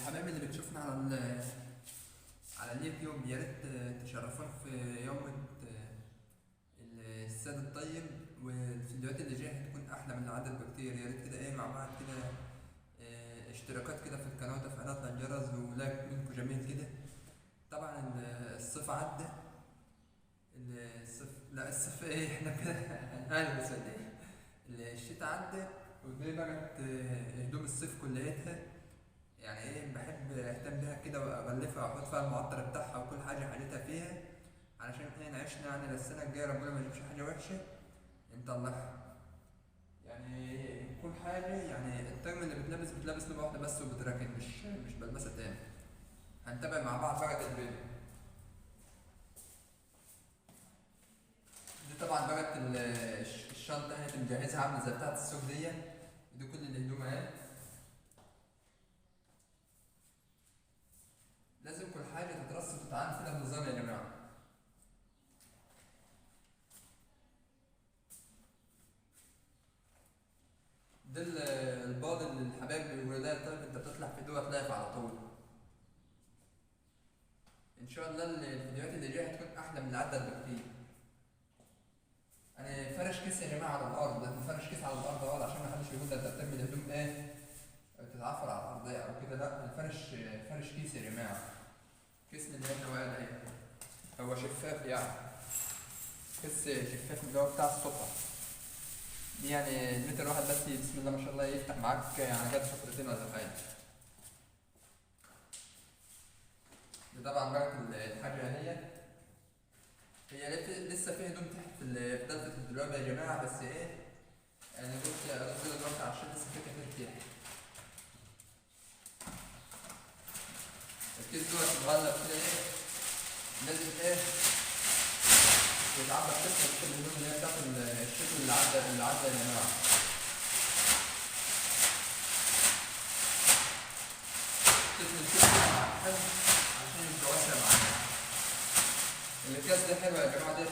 الحبايب اللي بتشوفنا على اليوتيوب، يا ريت تشرفونا في يوم السادة الطيب، والفيديوهات اللي جاية هتكون احلى من اللي عدت بكتير. يا ريت كده ايه مع بعض كده اشتراكات كده في القناة وتفعيلات للجرس ولايك منكم جميل كده. طبعا الصيف عدى، الصيف لا الصيف ايه احنا كده هنقلبس ولا ايه؟ الشتاء عدى ودي بقت هدوم الصيف كليتها، يعني ايه بحب اهتم بيها كده واغلفها واحط فيها المعطر بتاعها وكل حاجة حاجتها فيها، علشان ايه نعيشنا يعني للسنة الجاية ربنا ما يجيبش حاجة وحشة نطلعها. يعني كل حاجة يعني الطقم اللي بتلبس بتلبس نوبه واحدة بس وبتراكن، مش بلبسها تاني. هنتابع مع بعض بقى البيض دي. طبعا بقت الشنطة اهي مجهزها عامله زي بتاعه السوق دي، دي كل الهدوم اهي. لازم كل حاجة تترص وتتعامل كده بنظام يا جماعة. ده الباض اللي الحبايب بيقولوا لها طيب انت بتطلع في دوت لايف على طول. ان شاء الله الفيديوهات اللي جاية هتكون احلى من اللي عدت بكتير. انا فرش كيس يا جماعة على الارض، انا فرش كيس على الارض اهو عشان ما حدش يقول ده انت بترمي الهدوم ايه بتتعفر على الارضية او كده، لا انا فرش كيس يا جماعة، كيس من اللي احنا واقع ده هو شفاف، يعني كيس شفاف اللي هو بتاع السفرة دي، يعني المتر واحد بس بسم الله ما شاء الله يفتح معاك يعني جت سفرتين ولا حاجة. دي طبعا بقت الحاجة هي لسه في هدوم تحت في دلفة الدولاب يا جماعة، بس ايه انا قلت انزل دلوقتي عشان لسه في كتير تحت. الكيس دوت مغلف كده ايه لازم ايه يتعبى بكتير الهدوم اللي هي بتاعت الشتوي اللي عدى يا جماعة. تفل الكيس كده عشان يبقى واسع معانا. الاكياس دي حلوة يا جماعة، ديت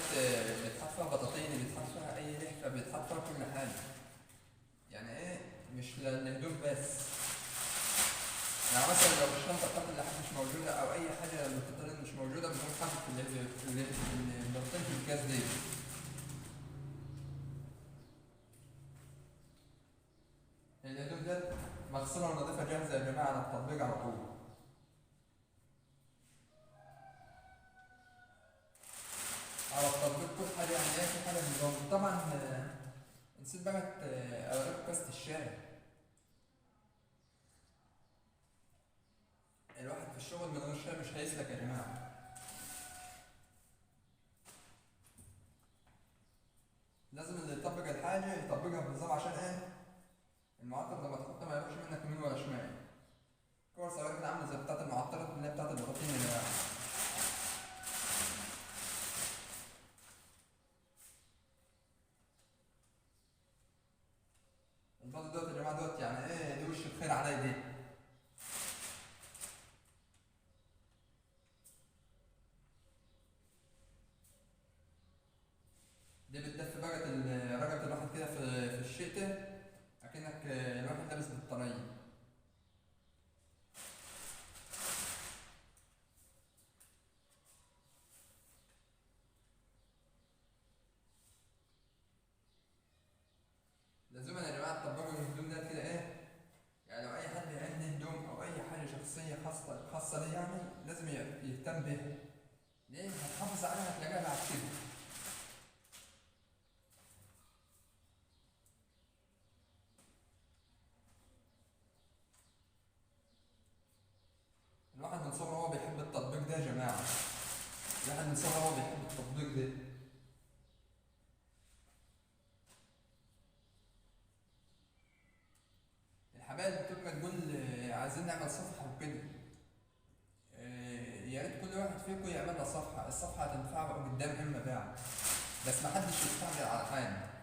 بيتحط فيها بطاطين، بيتحط فيها اي لحفه، بيتحط فيها كل حاجة، يعني ايه مش للهدوم بس. يعني مثلا لو الشنطة بتاعت اللحاف مش موجودة او اي حاجة من البطاطين مش موجودة، بنقوم حاطط البطاطين في الكاس دي. الهدوم ديت مغسوله ونظيفه جاهزة يا جماعة على التطبيق على طول. على التطبيق كل حاجة يعني ايه في حاجة بنظام. طبعا نسيت بقى اوريكم كاسه الشاي. الواحد في الشغل من غير شاي مش هيسلك يا جماعة. لازم اللي يطبق الحاجة يطبقها بنظام عشان ايه المعطر لما تحطه ما يروحش منك يمين ولا شمال. كور صغيرة كده عامله زي بتاعت المعطرات اللي هي بتاعت البطاطين يا جماعة. الباض دوت يا جماعة دوت يعني ايه دي وش الخير عليا دي. دي بتدفي بقى رقبة الواحد كده في الشتاء اكنك الواحد لابس بطانية. لازم يا جماعة تطبقوا الهدوم ده كده ايه، يعني لو اي حد عنده هدوم او اي حاجة شخصية خاصة ليه يعني لازم يهتم بيها، ليه هتحافظ عليها هتلاقيها بعد كده. الواحد من صغره هو بيحب التطبيق ده يا جماعة، الواحد من صغره هو بيحب التطبيق ده. الحبايب بتبقى تقول عايزين نعمل صفحة وكده، يا ريت كل واحد فيكم يعمل لنا صفحة، الصفحة هتنفعه قدام اما بعد، بس محدش يستعجل على حاجة.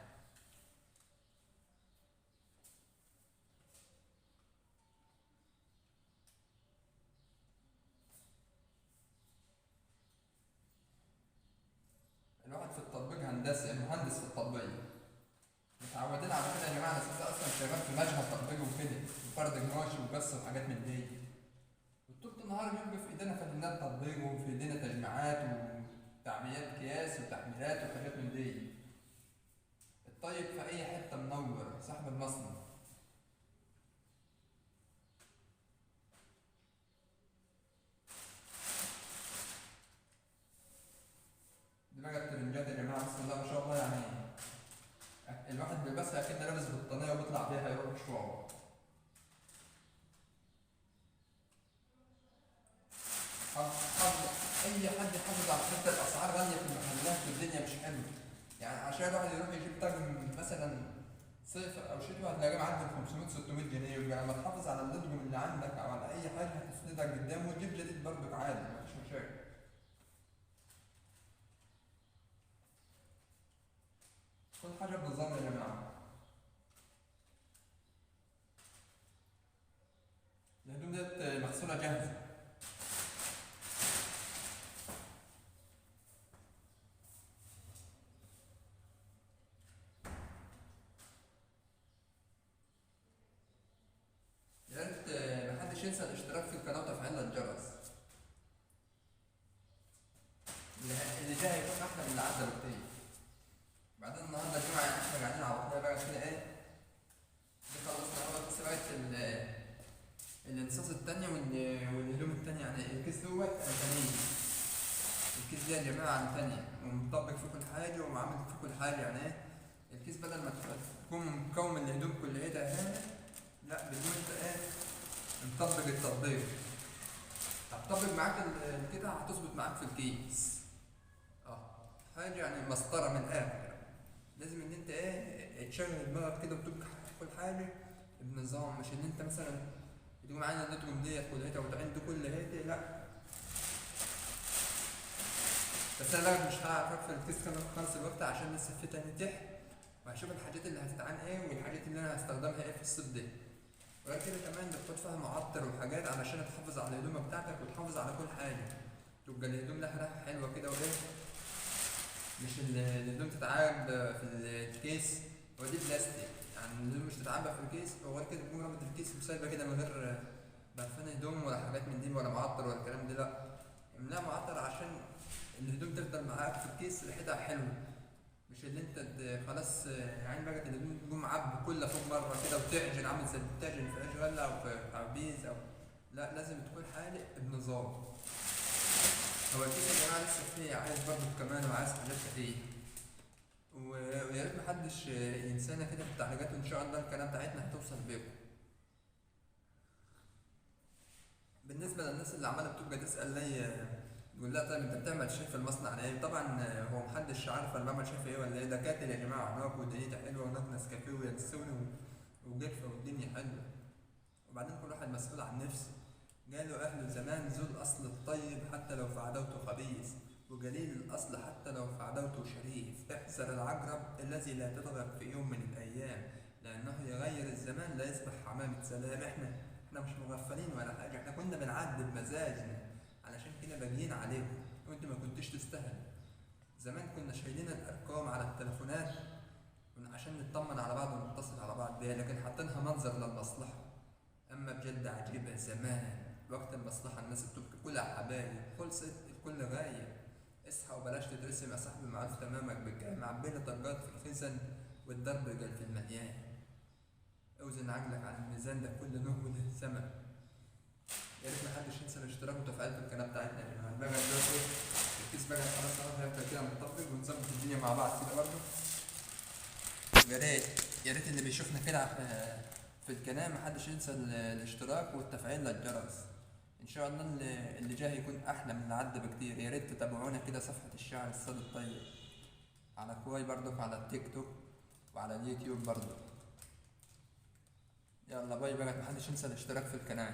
الواحد في التطبيق هندسي، مهندس في التطبيق، متعودين على كده يا جماعة. انا اصلا شغال في مشهد تطبيق وكده، وفرد قماش وقص وحاجات من دي. وطول النهار بيبقى في ايدينا فنانات تطبيق، وفي ايدينا تجميعات وتعبيات اكياس وتحميلات وحاجات من دي. الطيب في اي حتة منور صاحب المصنع. دي بقى الترنجات يا جماعة، بسم الله ما شاء الله، يعني الواحد بيلبسها اكنه لابس بطانيه وبيطلع بيها يروح مشوار. اي حد يحافظ على حتة الاسعار غالية في المحلات والدنيا مش حلوة، يعني عشان الواحد يروح يجيب طقم مثلا صيف او شتوي هتلاقيه معدي 500 600 جنيه. يبقى لما تحافظ على النجم اللي عندك او على اي حاجة هتسندك قدام، وتجيب جديد برضك عادي مفيش مشاكل. كل حاجة بنظام يا جماعة. الهدوم ديت مغسوله جاهزة. يا ريت محدش ينسى الاشتراك في القناة وتفعيل الجرس. اللي جاي هيكون احلى من اللي عدى بكتير. بعدين النهارده الجمعة، يعني احنا قاعدين على بعضنا بقى كده ايه، دي خلصنا اول بس بقت الانصاص التانية والهدوم التانية. يعني الكيس دوت تانية، الكيس ده يا جماعة عن تانية ومطبق فيه كل حاجة وعامل فيه كل حاجة. يعني ايه الكيس بدل ما تكون مكون الهدوم كلها هنا، لا بدون انت ايه مطبق التطبيق، هتطبق معاك كده هتظبط معاك في الكيس. حاجة يعني مسطرة من الآخر. لازم ان انت ايه تشغل دماغك كده وتبقى كل حاجة بنظام، مش ان انت مثلا تقوم عامل النتجم ديت كلها وتعين دي كلها، لا. بس انا بقى مش هعرف اقفل الكيس خالص الوقت عشان لسه في تاني تحت، وهشوف الحاجات اللي هتتعان ايه والحاجات اللي انا هستخدمها ايه في الصيف ده. وغير كده كمان بتحط فيها معطر وحاجات علشان تحافظ على الهدوم بتاعتك وتحافظ على كل حاجة، تبقى الهدوم لها ريحه حلوة كده وايه، مش الهدوم تتعب في الكيس. هو دي بلاستيك يعني الهدوم مش تتعبى في الكيس. وغير كده تكون رابط الكيس وسايبه كده من غير برفان هدوم ولا حاجات من دي ولا معطر ولا الكلام ده، لا املاها معطر عشان الهدوم تفضل معاك في الكيس ريحتها حلوة، مش اللي انت خلاص يعني بقى الهدوم تقوم عب كلها فوق مرة كده وتعجن، عامل زي بتعجن في عيش غله او في عبيز او لا، لازم تكون حالق بنظام. هو الكيس يا جماعة لسه فيه عايز برضه كمان وعايز حاجات كتير، ويا ريت محدش ينسانا كده في التعليقات، وان شاء الله القناة بتاعتنا هتوصل بيكم. بالنسبة للناس اللي عماله بتبقى تسال لي تقول لها طيب انت بتعمل شاي في المصنع ليه؟ طبعا هو محدش عارف انا بعمل شاي في ايه ولا ايه، ده كاتل يا جماعة هناك ودنيتها حلوة وهناك نسكافيه وينسون وجرفه والدنيا حلوة. وبعدين كل واحد مسؤول عن نفسه. قالوا اهل زمان ذو الاصل الطيب حتى لو في عداوته خبيث، وجليل الاصل حتى لو في عداوته شريف. احذر العقرب الذي لا تضغط في يوم من الايام، لانه يغير الزمان لا يصبح حمامة سلام. احنا مش مغفلين ولا حاجة، احنا كنا بنعدي بمزاجنا علشان كده باجيين عليكم وانتوا ما كنتوش تستاهلوا. زمان كنا شايلين الارقام على التليفونات عشان نطمن على بعض ونتصل على بعض بيها، لكن حاطينها منظر للمصلحة. اما بجد عجيبة زمان وقت المصلحة الناس بتبكي كلها حبايب، خلصت الكل غايب. اصحى وبلاش تترسم يا صاحبي معروف تمامك بالجاه، معبينا طلقات في الخزن والضرب جال في المليان. اوزن عقلك على الميزان ده كل نوع وله ثمن. يا ريت محدش ينسى الاشتراك وتفعيل القناة بتاعتنا يا جماعة. بقى دلوقتي الكيس بقى خلاص هيفضل كده متطبق ونظبط الدنيا مع بعض كده برضه. يا ريت يا ريت اللي بيشوفنا كده في القناة محدش ينسى الاشتراك والتفعيل للجرس. ان شاء الله اللي جاي يكون احلى من اللي عدى بكتير. يا ريت تتابعونا كده صفحة الشاعر الصاد الطيب على كواي برضك، على التيك توك وعلى اليوتيوب برضك. يلا bye bye، محدش ينسى الاشتراك في القناة.